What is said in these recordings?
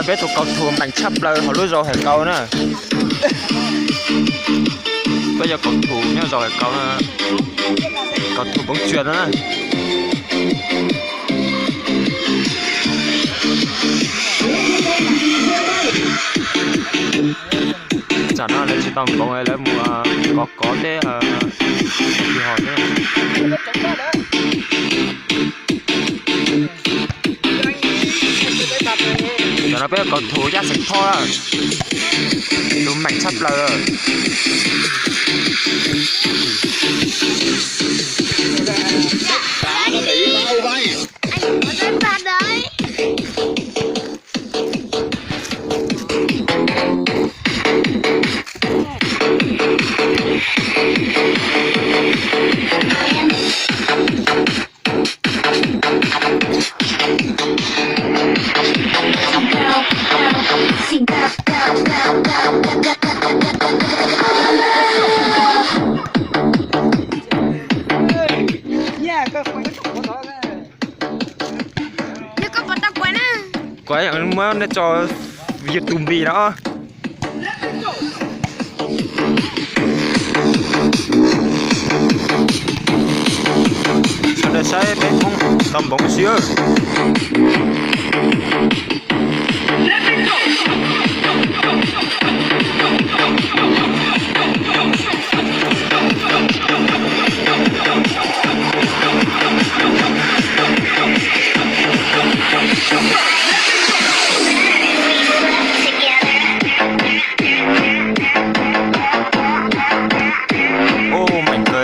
Peb tus kaus thum meem tshaj plaws hauv lub zos Hais Kaus na. Peb yog kaus thum nyob zos Hais Kaus, kaus thum Poob Tsua no na. Tsam no lawv tsis tau npoov, lawv mus kov kov teb, hos teb. Cov no peb kaus thum Yaj Xeem Thoj, tus meem tshaj plaws. Kuv muab nej tso YouTube npis no. Sawv daws saib peb Hmoob tau npoov xwb. Oh my god.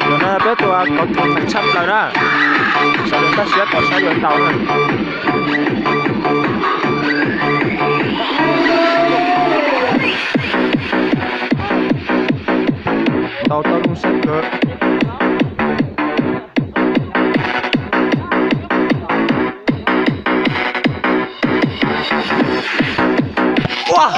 Tus no peb tus kaus thum tshaj plaws na. Sawv daws toj siab tos saib yuav tau na. Ntau tau lub sab kawg. Ua,